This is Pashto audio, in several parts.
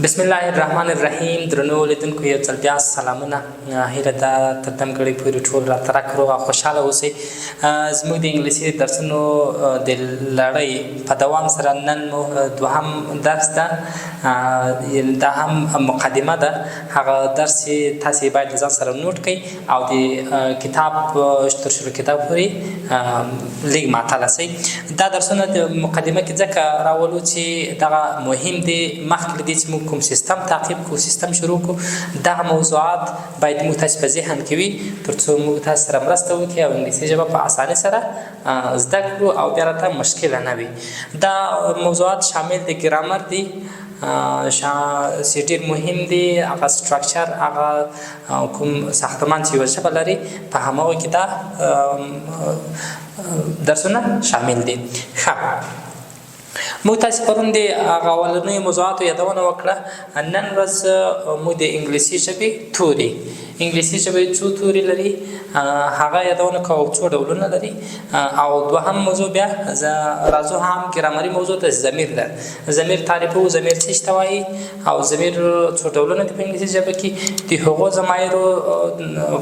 بسم الله الرحمن الرحیم. درنو لیدونکو، یو ځل بیا سلامونه. هیله ده تر دم ګړۍ پورې ټول راته رک، روغ او خوشحاله اوسئ. زموږ د انګلیسي درسونو د لړۍ په دوام سره نن مو دوهم درس ده. دا هم مقدمه ده، هغه درس چې تاسې باید له ځان سره نوټ کړئ او د کتاب تر شروع کېدا پورې لږ معطله سئ. دا درسونه د مقدمه کې ځکه راولو چې دغه مهم دی. مخکې له دې چې موږ کوم سیستم تعقیب کو، سیستم شروع کو، دغه موضوعات باید موږ تاسو په ذهن کې وي، ترڅو موږ تاسو سره مرسته وکړي او انګلیسي ژبه په اسانۍ سره زده کړو او بیا راته مشکله نه وي. دا موضوعات شامل د ګرامر دي چې ډېر مهم دي، هغه structure، هغه کوم ساختمان چې یوه ژبه لري، په هماغه کې دا درسونه شامل دي. ښه، موږ تاسو پرون د هغه اولنیو موضوعاتو یادونه وکړه. نن ورځ موږ د انګلیسي ژبې توري، انګلیسي ژبې څو توري لري، هغه یادونه کوو، څو ډولونه لري. او دوهم موضوع بیا راځو هم ګرامري موضوع ته، ضمیر ده. ضمیر تعریفو، ضمیر څه ته وایي او ضمیر څو ډولونه دي په انګلیسي ژبه کې، د هغو ضمایرو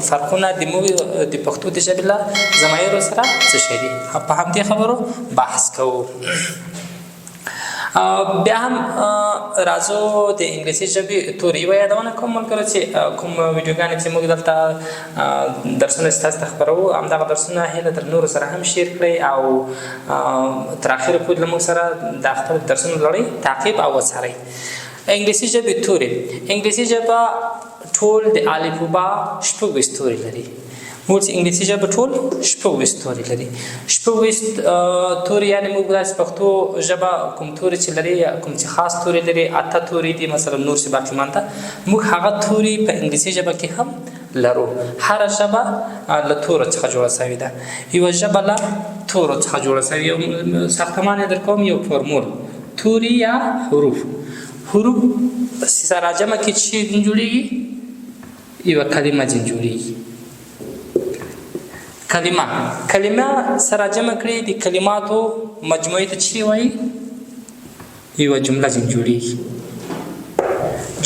فرقونه د موږ د پښتو د ژبې له ضمایرو سره څه شی دي، په همدې خبرو بحث کوو. بیا هم راځو د انګلیسي ژبې توري یوه یادونه کوم ملګرو، چې کوم ویډیوګانې چې موږ دلته درسونه ستاسو ته خپروو، همدغه درسونه هیله تر نورو سره هم share کړئ او تر اخره پورې له موږ سره د خپل درسونو لړۍ تعقیب او وڅارئ. انګلیسي ژبې توري: انګلیسي ژبه ټول د الف و با 26 توري لري. موږ چې انګلیسي ژبه ټول 26 توري لري، 26 توري، یعنی موږ داسې پښتو ژبه کوم توري چې لري، کوم چې خاص توري لري، اته توري دي مثلا، نور څه باقي مانده، موږ هغه توري په انګلیسي ژبه کې هم لرو. هره ژبه له تورو څخه جوړه شوې ده. یوه ژبه له تورو څخه جوړه شوې. یو ساختمان یې در کوم، یو فورمول. توري یا حروف، حروف سره جمع کې چې جوړیږي، یوه کلمه ځین جوړیږي. کلمه، کلمه سره جمع کړي، د کلماتو مجموعې ته چی وایي؟ یوه جمله ځین جوړیږي.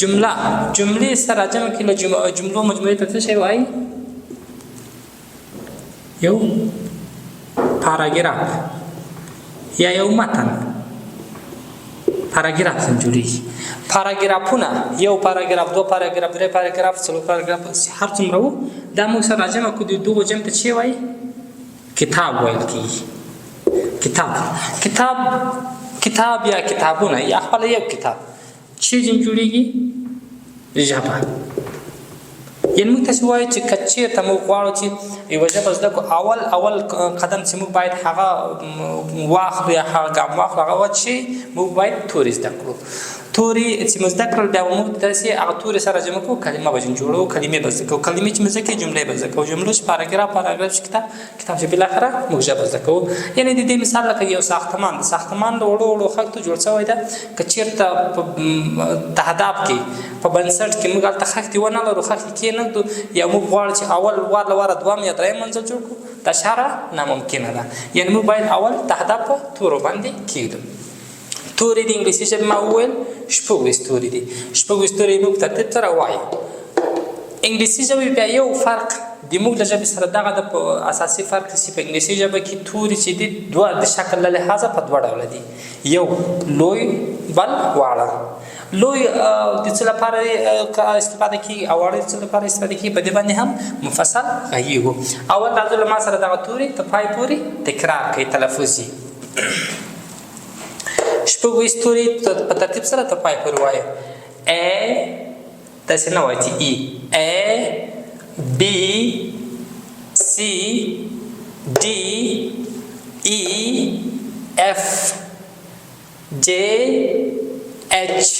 جمله، جملې سره جمع کړي، له جملو مجموعې ته څه شی وایي؟ یو پاراګراف یا یو متن، پاراګراف څنګه جوړیږي. پاراګرافونه، یو پاراګراف، دوه پاراګراف، درې پاراګراف، څلور پاراګراف، هر څومره وو، دا موږ سره راجمع کړو، د دغو جمع ته چی وایي؟ کتاب ویل کیږي. کتاب، کتاب، کتاب یا کتابونه یا خپل یو کتاب چې جن جوړیږي، ژبه. یعنی موږ تاسو وایو چې که چېرته موږ غواړو چې یوه ژبه زده کړو، اول اول قدم چې موږ باید هغه واخلو یا هغه ګام واخلو، هغه چې موږ باید توري زده کړو. توري چې موږ زده کړل، بیا موږ داسې هغه توري سره جمع کړو، کلمه به جوړو، کلمې به زده کوو، کلمې چې موږ زده کړې، جملې به زده کوو، جملو چې پاراګراف، پاراګراف چې کتاب، کتاب چې بالاخره موږ ژبه زده کوو. یعنی د دې مثال لکه یو ساختمان، د ساختمان له وړو وړو خښتو جوړ شوی ده. که چېرته په تهداب کې، په بنسټ کې موږ هلته خښتې ونه لرو، خښتې کېنږدو، یا موږ غواړو چې اول وار له واره دوهم یا دریم منزل جوړ کړو، دا چاره ناممکنه ده. یعنی موږ باید اول تهداب په تورو باندې کېږدو. توري د انګلیسي ژبې ما وویل 26 توري دي. 26 توري موږ ترتیب سره وایو. انګلیسي ژبې بیا یو فرق د موږ له ژبې سره دغه د اساسي فرق چې په انګلیسي ژبه کې توري چې دي، دوه د شکل له لحاظه په دوه ډوله دي، یو لوی، بل واړه. لوی د څه لپاره استفاده کیږي او واړه د څه لپاره استفاده کیږي، په دې باندې هم مفصل غږیږو. اول راځو، له ما سره دغه توري تر پای پورې تکرار کوي، تلفظ یې. 26 توري په ترتیب سره تر پای پورې وایو. A، داسې نه وایي چې ای، A، B، C، D، E، F، G، H،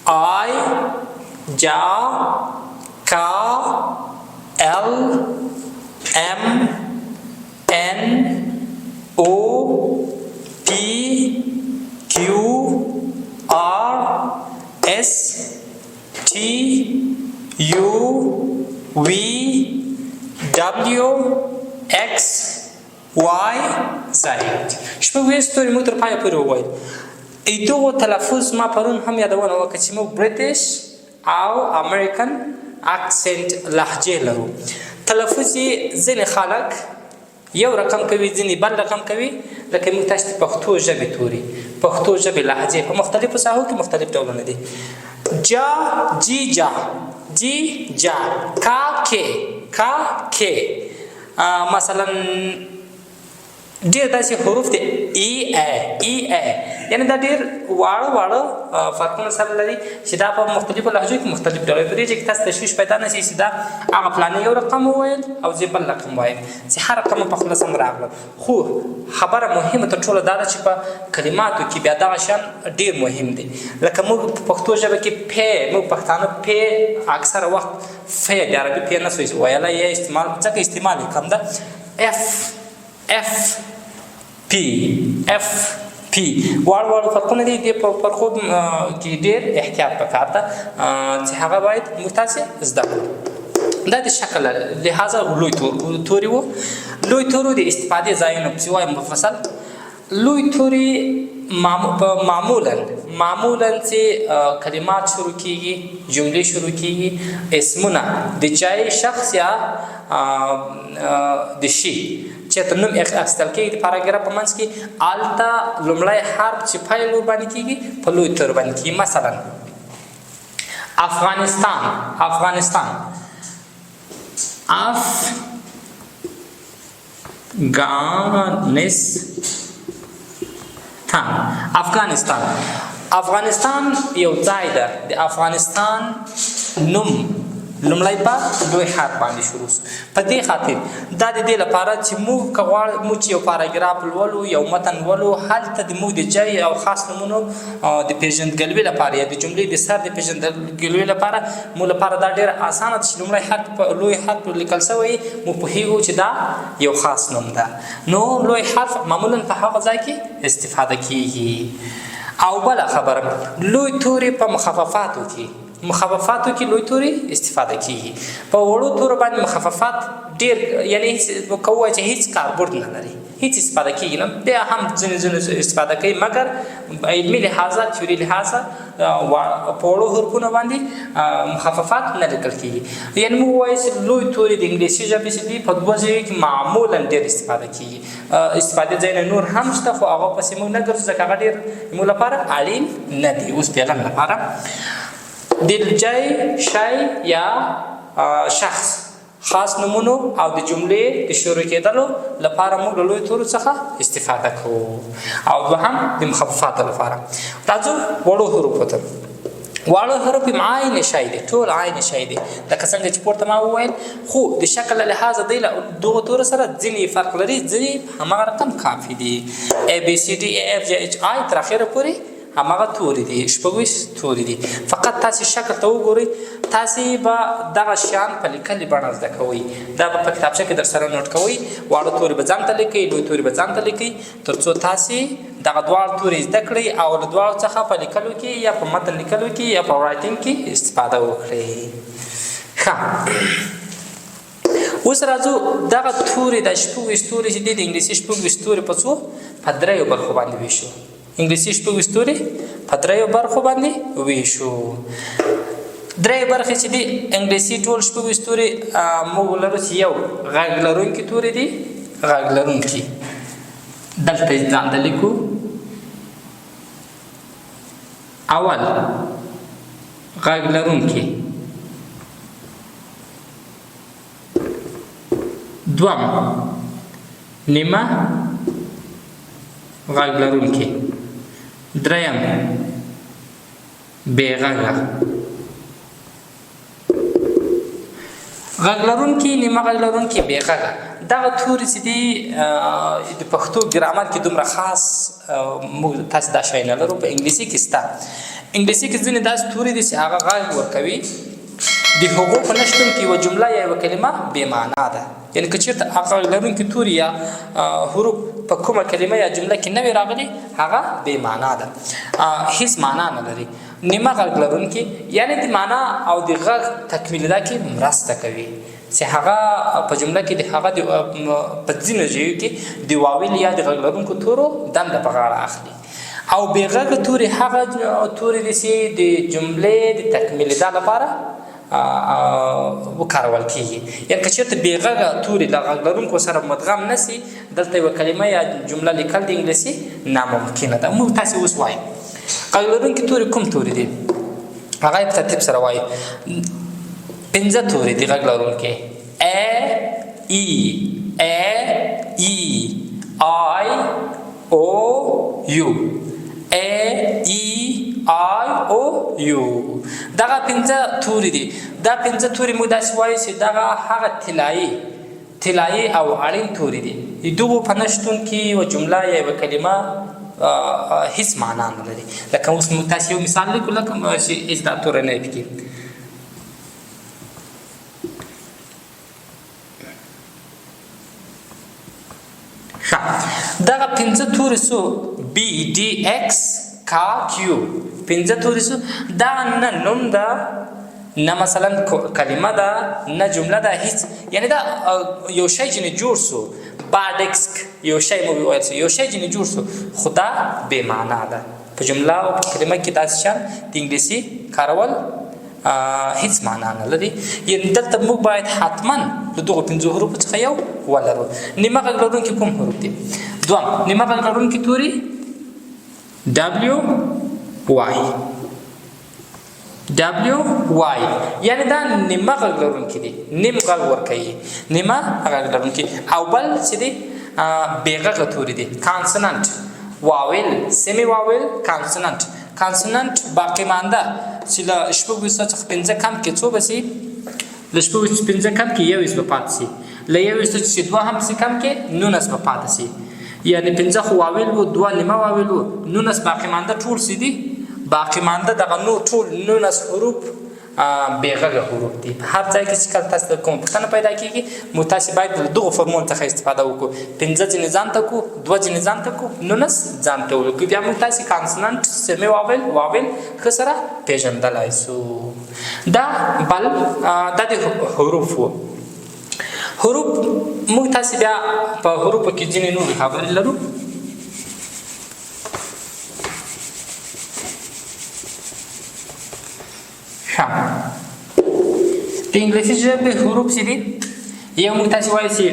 I، J، K، L، M، N، O، P، Q، R، S، T، U، V، W، X، Y، Z. 26 توري موږ تر پایه پورې وویل. دغو تلفظ ما پرون هم یادونه وکړه چې موږ برټش او امریکن اکسنټ لهجې لرو. تلفظ یې ځینې خلک یو رقم کوي، ځینې بل رقم کوي. لکه موږ تاسو ته پښتو ژبې توري، پښتو ژبې لهجې په مختلفو ساحو کې مختلف ډولونه دي. جا، جی، جا، جی، جا، کا، کې، کا، کې. مثلا ډېر داسې حروف دي، ای، ا، ای، ا، یعنی دا ډېر واړه واړه فرقونه سره لري چې دا په مختلفو لهجو کې مختلف ډول. په دې ځای کې تاسو تشویش پیدا نه شي چې دا هغه فلاني یو رقم وویل او زه بل رقم وایم، چې هر رقم په خوله سم راغلل. خو خبره مهمه تر ټولو دا ده چې په کلماتو کې بیا دغه شیان ډېر مهم دي. لکه موږ په پښتو ژبه کې پې، موږ پښتانه پې اکثره وخت ف د عربي پې نه سو ویلی یا استعمال، ځکه استعمال یې کم ده. اف، اف، پی، اف، پی، واړه واړه فرقونه دي. دې په فرقو کې ډېر احتیاط پکار ده چې هغه باید موږ تاسې زده کړو. دا د شکل لحاظه لوی توري وو. لوی تورو د استفادې ځایونه پسې وایم مفصل. لوی توري معمولا چې کلمات شروع کیږي، جملې شروع کیږي، اسمونه د جای، شخص یا د شي چېرته نوم اخیستل کېږي د پاراګراف په منځ کې، هلته لومړی حرف چې پیل ورباندې کېږي په لوی تور باندې کېږي. مثلا افغانستان، افغانستان، اف ګانستان، افغانستان. افغانستان یو ځای ده، د افغانستان نوم لومړی په لوی حرف باندې شروع سو. په دې خاطر دا د دې لپاره چې موږ که غواړو، موږ چې یو پاراګراف لولو، یو متن لولو، هلته د موږ د ځای او خاص نومونو د پېژندګلوي لپاره یا د جملې د سر د پېژندګلوي لپاره موږ لپاره دا ډېره اسانه ده چې لومړی حرف په لوی حرف لیکل سوی، موږ پوهېږو چې دا یو خاص نوم ده. نو لوی حرف معمولا په هغه ځای کې استفاده کیږي. او بله خبره، لوی توري په مخففاتو کې، مخففاتو کې لوی توري استفاده کیږي. په وړو تورو باندې مخففات ډېر، یعنی هیڅ که ووایو چې هیڅ کاربرد نه لري، هیڅ استفاده کیږي نه. بیا هم ځینې ځینې استفاده کوي، مګر علمي لحاظه، تیوري لحاظه په وړو حرفونو باندې مخففات نه لیکل کیږي. یعنی موږ وایو چې لوی توري د انګلیسي ژبې چې دي په دوه ځایو کې معمولا ډېر استفاده کیږي. استفادې ځایونه نور هم شته، خو هغه پسې موږ نه ګرځو ځکه هغه ډېر موږ لپاره اړین نه دي. اوس فعلا لپاره د جای، شی یا شخص خاص نومونو او د جملې د شروع کېدلو لپاره موږ له لویو تورو څخه استفاده کوو، او دوهم د مخففاتو لپاره. راځو وړو حروفو ته. واړه حروف هم عین شی دی، ټول عین شی دی، لکه څنګه چې پورته ما وویل، خو د شکل له لحاظه دی له دغو تورو سره ځینې فرق لري، ځینې هماغه رقم کافي دي. A B C D E F G H I تر اخره پورې هماغه توري دي، 26 توري دي. فقط تاسې شکل ته وګورئ، تاسې به دغه شیان په لیکلې بڼه زده کوئ، دا به په کتابچه کې در سره نوټ کوئ. واړه توري به ځان ته لیکئ، لوی توري به ځان ته لیکئ، تر څو تاسې دغه دواړه توري زده کړئ او له دواړو څخه په لیکلو کې یا په متن لیکلو کې یا په رایټینګ کې استفاده وکړئ. ښه، اوس راځو دغه توري، د 26 توري چې دي، د انګلیسي 26 توري په څو، په دریو برخو باندې ویشو. انګلیسي 26 توري په دریو برخو باندې ویشو. درې برخې چې دي انګلیسي ټول 26 توري موږ لرو چې یو غږ لرونکي توري دي، غږ لرونکي دلته یې ځان ته لیکو. اول غږ لرونکي، دوم نیمه غږ لرونکي، دریم بې غږه. غږ لرونکي، نیمه غږ لرونکي، بې غږه، دغه توري چې دي د پښتو ګرامر کې دومره خاص موږ تاسې دا شی نه لرو، په انګلیسي کې شته. انګلیسي کې ځینې داسې توري دي چې هغه غږ ورکوي، د هغو په نشتون کې یوه جمله یا یوه کلمه بې معنا ده. یعنی که چېرته هغه غږ لرونکي توري یا حروف په کومه کلمه یا جمله کې نه وي راغلي، هغه بې معنا ده، هیڅ معنا نه لري. نیمه غږ لرونکي یعنی د معنا او د غږ تکمیلېدا کې مرسته کوي، چې هغه په جمله کې د هغه په ځینو ځایو کې د واویل یا د غږ لرونکو تورو دنده په غاړه اخلي. او بې غږه توري هغه توري دي چې د جملې د تکمیلېدا لپاره وکارول کیږي. یعنی که چېرته بې غږه توري له غږ لرونکو سره مدغم نه سي، دلته یوه کلمه یا جمله لیکل د انګلیسي ناممکنه ده. موږ تاسې اوس وایو غږ لرونکي توري کوم توري دي، هغه یې په ترتیب سره وایو. پنځه توري دي غږ لرونکي: ا، ای، ا، ای، آی، او، یو. ا، ای، آی، او، یو، دغه پنځه توري دي. دا پنځه توري موږ داسې وایو چې دغه هغه طلایي او اړین توري دي. د دغو په نه شتون کې یوه جمله یا یوه کلمه هیڅ معنا نه لري. لکه اوس موږ تاسې یو مثال لیکو، لکه چې هیڅ دا توری نه پکې. ښه، دغه پنځه توري سو: بی، ډي، ایکس، کا، کیو. پنځه توري سو. دا نه نوم ده، نه مثلا کلمه ده، نه جمله ده، هیڅ. یعنی دا یو شی چې جوړ سو، باډکسک یو شی مو وویل سو، یو شی چې جوړ سو، خو دا بې معنا ده. په جمله او په کلمه کې داسې شیان د انګلیسي کارول هیڅ معنا نه لري. یعنی دلته موږ باید حتما له دغو پنځو حروفو څخه یو ولرو. نیمه غږ لرونکي کوم حروف دي؟ دوم نیمه غږ لرونکي توري دبلیو، وای. دبلیو، وای، یعنی دا نیمه غږ لرونکي دي، نیم غږ ورکوي، نیمه غږ لرونکي. او بل چې دي بې غږه توري دي: کانسوننټ، واویل، سیمی واویل، کانسوننټ. کانسوننټ باقي مانده چې له 26 څخه پنځه کم کې څو به سي؟ له 26 پنځه کم کې 21 به پاتې سي. له 21 چې دوه هم سي کم کې، 19 به پاتې سي. یعنی پنځه خو واویل وو، دوه نیمه واویل وو، 19 باقي مانده ټول سي دي. باقي مانده دغه نور ټول 19 حروف بې غږه حروف دي. په هر ځای کې چې کله تاسو ته کومه پوښتنه پیدا کېږي، نو تاسې باید له دغو فرمول څخه استفاده وکړو: پنځه ځینې ځان ته کو، دوه ځینې ځان ته کو، 19 ځان ته ولیکو. بیا موږ تاسې کانسوننټ، سیمي واویل، واویل ښه سره پېژندلی سو. دا بل دا د حروف وو. حروف موږ تاسې بیا په حروفو کې ځینې نورې خبرې لرو. ښه، د انګلیسي ژبې حروف چې دي، یو موږ تاسې وایو چې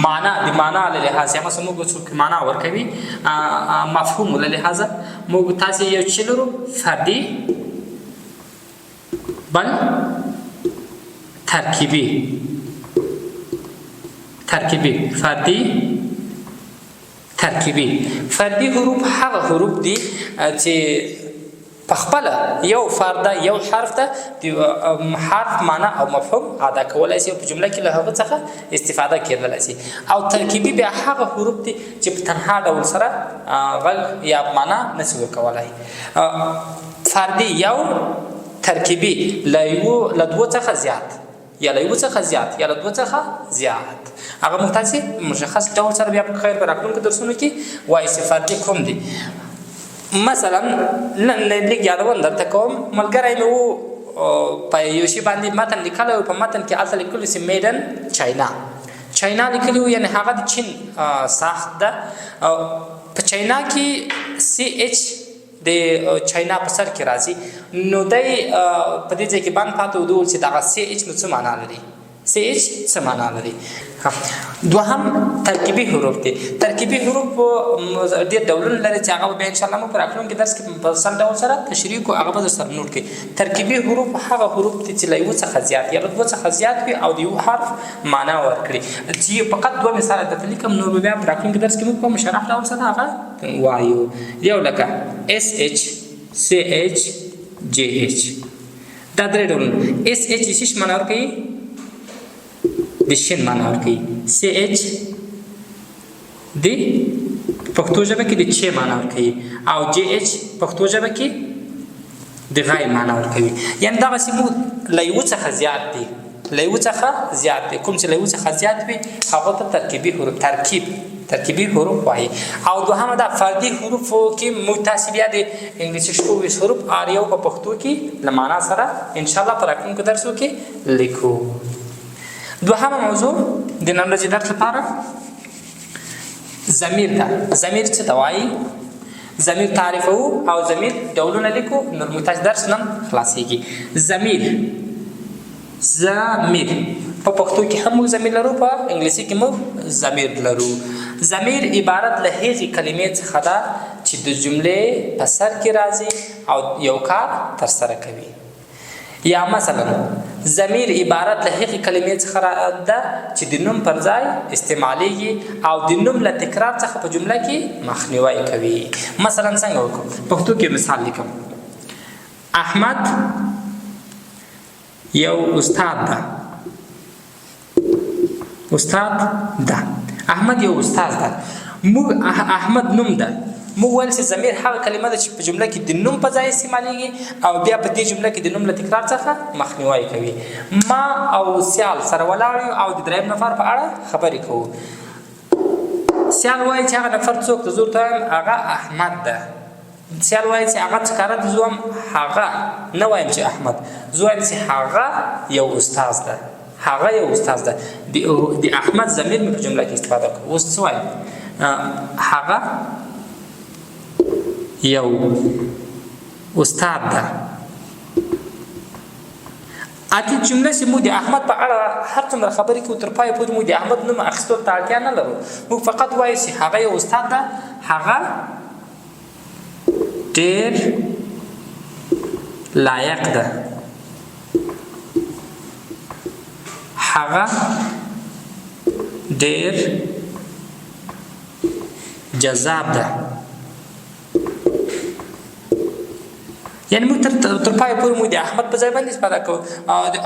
معنا، د معنا له لحاظه، مثلا موږ څوک معنا ورکوي، مفهوم له لحاظه موږ تاسې یو چې لرو فردي، بل ترکیبي. ترکیبي، فردي، ترکیبي. فردي حروف هغه حروف دي چې په خپله یو فرد ده، یو حرف ده، د حرف معنا او مفهوم ادا کولای شي او په جمله کې له هغه څخه استفاده کېدلای شي. او ترکیبي بیا هغه حروف دي چې په تنها ډول سره غږ یا معنا نشي ورکولای. فردي یو، ترکیبي له یو له دوو څخه زیات، یا له یو څخه زیات یا له دوو څخه زیات. هغه موږ تاسې مشخص ډول سره بیا په خیر په راتلونکو درسونو کې وایي چې فردي کوم دي. مثلا نن لږ یادونه درته کوم. ملګری مې و، په یو شي باندې متن لیکلی و، په متن کې هلته لیکلي چې میډن چاینا، چاینا لیکلی و، یعنې هغه د چین ساخت ده. په چاینا کې سی اچ د چاینا په سر کې راځي، نو دی په دې ځای کې بند پاتې و، چې دغه سی اچ نو څه معنا لري، سی اچ څه معنا لري. دوهم ترکیبي حروف دي. ترکیبي حروف ډېر ډولونه لري چې هغه به بیا انشاءالله موږ په راتلونکي درس کې په سم ډول سره تشریح کړو، هغه به در سره نوټ کړئ. ترکیبي حروف هغه حروف دي چې له یو څخه زیات یا له دوه څخه زیات وي او د یو حرف معنا ورکړي. چې فقط دوه مثاله درته لیکم، نور به بیا په راتلونکي درس کې موږ په مشرح ډول سره هغه وایو. یو لکه اس اچ، سی اچ، جی اچ، دا درې ډولونه. اس اچ څه معنا ورکوي؟ د شین معنا ورکوي. سی اچ د پښتو ژبه کې د چ معنا ورکوي، او جی اچ پښتو ژبه کې د غین معنا ورکوي. یعنی دغسې موږ له یو څخه زیات دي، له یو څخه زیات دي، کوم چې له یو څخه زیات وي هغه ته ترکیبي حروف، ترکیبي حروف وایي. او دوهمه دا فردي حروفو کې موږ تاسې بیا د انګلیسي 26 حروف هر یو په پښتو کې له معنا سره انشاءالله په راتلونکو درسو کې لیکو. دوهمه موضوع د نن ورځې درس لپاره ضمیر ده. ضمیر څه ته وایي؟ ضمیر تعریفوو او ضمیر ډولونه لیکو، نور موږ تاسو درس نن خلاصیږي. ضمیر، ضمیر په پښتو کې هم موږ ضمیر لرو، په انګلیسي کې موږ ضمیر لرو. ضمیر عبارت له هغې کلمې څخه ده چې د جملې په سر کې راځي او یو کار ترسره کوي. یا مثلا ضمیر عبارت له هغې کلمې څخه ده چې د نوم پر ځای استعمالیږي او د نوم له تکرار څخه په جمله کې مخنیوی کوي. مثلا څنګه وکړو؟ پښتو کې مثال لیکم. احمد یو استاد ده، استاد ده، احمد یو استاد ده. موږ احمد نوم ده. موږ ویل چې ضمیر هغه کلمه ده چې په جمله کې د نوم په ځای استعمالیږي او بیا په دې جمله کې د نوم له تکرار څخه مخنیوی کوي. ما او سیال سره ولاړ یو او د دریم نفر په اړه خبرې کوو. سیال وایي چې هغه نفر څوک ده؟ زه ورته وایم هغه احمد ده. سیال وایي چې هغه څه کاره ده؟ زه وایم هغه نه وایم چې احمد، زه وایم چې هغه یو استاد ده، هغه یو استاد ده. د احمد ضمیر مې په جمله کې استفاده کړو. اوس څه وایم؟ هغه یو استاد ده. اتی جمله چې موږ د احمد په اړه هر څومره خبرې کوو، تر پایه پورې موږ د احمد نوم اخیستلو ته اړتیا نه لرو. موږ فقط وایو چې هغه یو استاد ده، هغه ډېر لایق ده، هغه ډېر جذاب ده. یعنی موږ تر پایه پورې موږ د احمد په ځای باندې استفاده کوو او د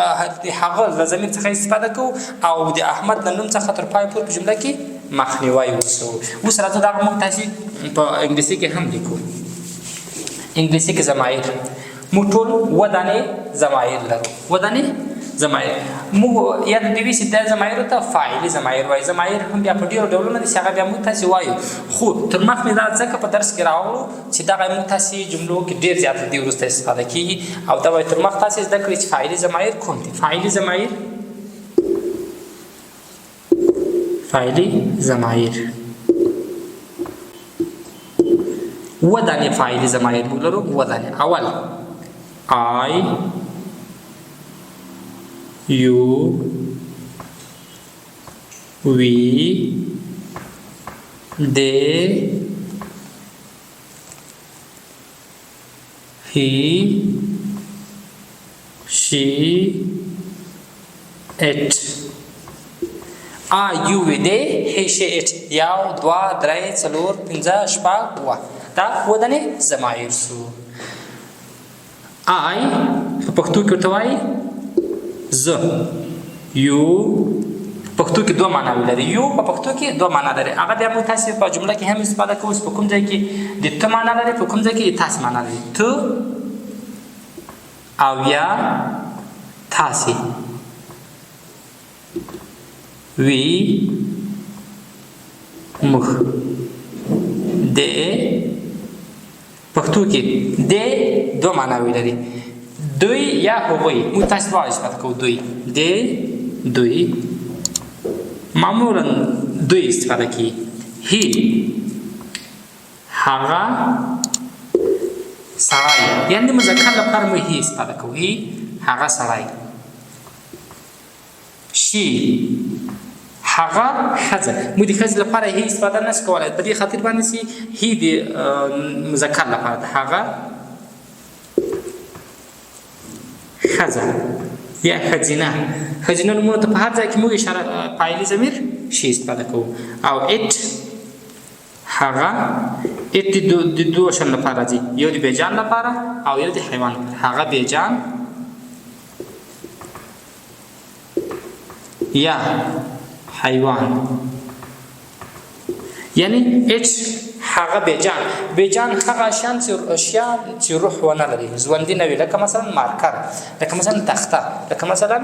هغه له ضمیر څخه استفاده کوو او د احمد له نوم څخه تر پایه پورې په جمله کې مخنیوی وسو. اوس راځو دغه موږ تاسې په انګلیسي کې هم لیکو. انګلیسي کې ضمایر، موږ ټول اووه دانې ضمایر لرو. اووه دانې ضمایر موږ یاد دې وي چې دا ضمایرو ته فاعلي ضمایر وایي. ضمایر هم بیا په ډېرو ډولونو دي چې هغه بیا موږ تاسې وایو، خو تر مخ مې دا ځکه په درس کې راوړو چې دغه موږ تاسې جملو کې ډېر زیات له دې وروسته استفاده کېږي او دا باید تر مخ تاسې زده کړئ چې فاعلي ضمایر کوم دي. فاعلي ضمایر، فاعلي ضمایر اووه دانې فاعلي ضمایر موږ لرو، اووه دانې. اول I، you، we، they، he، she، it. I، you، we، they، he، she، it. یو، دوه، درې، څلور، پنځه، شپږ، اووه. دا اووه دانې ضمایر سو. I په پښتو کې ورته وایي زه. you پښتو کې دوه معناوې لري. you په پښتو کې دوه معنا لري، هغه بیا موږ تاسې په جمله کې هم استفاده کوو چې په کوم ځای کې د ته معنا لري، په کوم ځای کې د تاسې معنا لري. ته او یا تاسې. we موږ. they پښتو کې they دوه معناوې لري، دوی یا هغوی. موږ تاسې دواړه استفاده کوو. دوی، they، دوی، معمولا دوی استفاده کیږي. he هغه سړی، یعنې د مذکر لپاره موږ he استفاده کوو. he هغه سړی. she هغه ښځه. موږ د ښځې لپاره he استفاده نه شو کولی، په دې خاطر باندې چې he د مذکر لپاره ده. هغه ښځه یا ښځینه، ښځینه نومونو ته په هر ځای کې موږ اشاره فاعلي ضمیر she استفاده کوو. او it هغه، it د دوو شیانو لپاره راځي، یو د بیجان لپاره او یو د حیوان لپاره. هغه بیجان یا حیوان، یعنی it هغه بیجان. بیجان هغه شیان چې اشیاء چې روح ونه لري، ژوندي نه وي، لکه مثلا مارکر، لکه مثلا تخته، لکه مثلا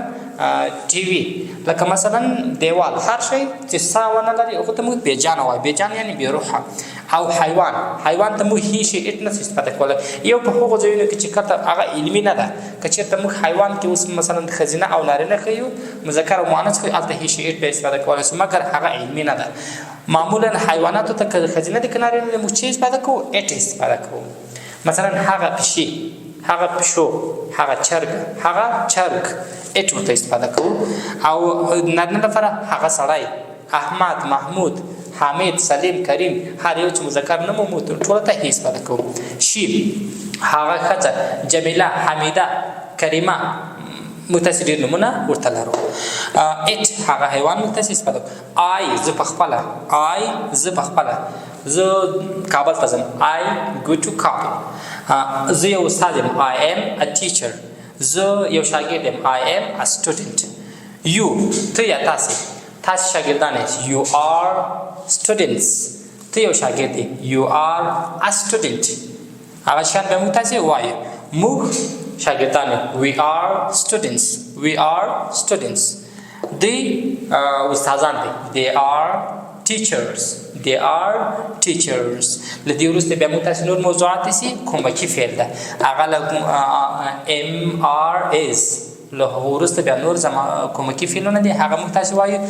ټي وي، لکه مثلا دیوال، هر شی چې ساه ونه لري هغه ته موږ بې جانه وایو. بې جانه یعنې بې روحه. او حیوان، حیوان ته موږ he she it نه شو استفاده کولی. یو په هغو ځایونو کې چې کله هغه علمي نه ده، که چېرته موږ حیوان کې اوس مثلا ښځینه او نارینه ښیو، مذکر او مؤنث ښیو، هلته he she it به استفاده کولی شو، مګر هغه علمي نه ده. معمولا حیواناتو ته که ښځینه دي که نارینه دي، موږ چې استفاده کوو؟ it استفاده کوو. مثلا هغه پشي، هغه پشو، هغه چرګ، هغه چرګ، it ورته استفاده کوو. او نارینه لپاره هغه سړی، احمد، محمود، حامد، سلیم، کریم، هر یو چې مذکر نه مو ټولو ته he استفاده کوو. she، هغه ښځه، جمیله، حمیده، کریمه، موږ تاسې ډېر نومونه ورته لرو. it هغه حیوان موږ تاسې استفاده کوو. I، زه په خپله، I، زه په خپله، زه کابل ته ځم، I go to Kabul. زه یو استاد یم، I am a teacher. زه یو شاګرد یم، I am a student. You، ته یا تاسې، تاسې شاګردان یاست، you are students. ته یو شاګرد یې، you are a student. هغه شیان به موږ تاسې وایو. موږ شاګردان یو، we are students، we are students. دوی استادان دي، they are teachers، they are teachers. له دې وروسته بیا موږ تاسې نور موضوعات سي کومکي فعل ده، هغه له am are is له هغو وروسته بیا نور زما کومکي فعلونه دي، هغه موږ تاسې وایو.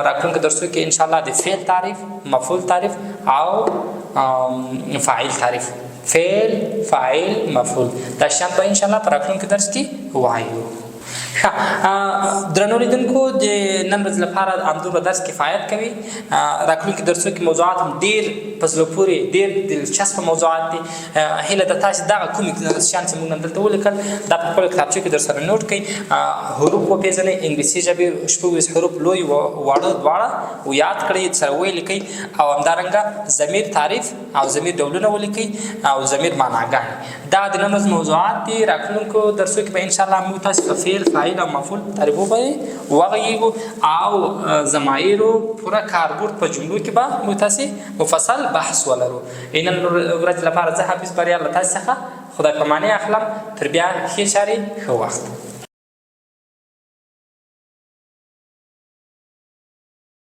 راتلونکو درسو کې ان شاء الله د فعل تعریف، مفعول تعریف او فاعل تعریف، فعل، فاعل، مفعول، دا شیان به ان شاء الله په راتلونکي درس کې وایو. ښه، درنو لیدونکو، د نن ورځې لپاره همدومره درس کفایت کوي. راتلونکي درسو کې موضوعات هم ډېر په زړه پورې، ډېر دلچسپه موضوعات دي. هیله ده تاسې دغه کوم شیان چې موږ نن دلته ولیکل، دا په خپلو کتابچو کې در سره نوټ کړئ. حروف وپېژنئ، انګلیسي ژبې 26 حروف لوی واړه دواړه یاد کړئ، سره ولیکئ. او همدارنګه ضمیر تعریف او ضمیر ډولونه ولیکئ او ضمیر معناګانې. دا د نن ورځ موضوعات دي. راتلونکو درسو کې به ان شاء الله موږ تاسو په فعل، فاعل او مفعول تعریفو باندې وغږیږو او ضمایرو پوره کاربرد په جملو کې به موږ تاسې مفصل بحث ولرو. نن ورځ لپاره زه حافظ بریال له تاسې څخه خدای پاماني اخلم. تر بیا، ښې چارې، ښه وخت.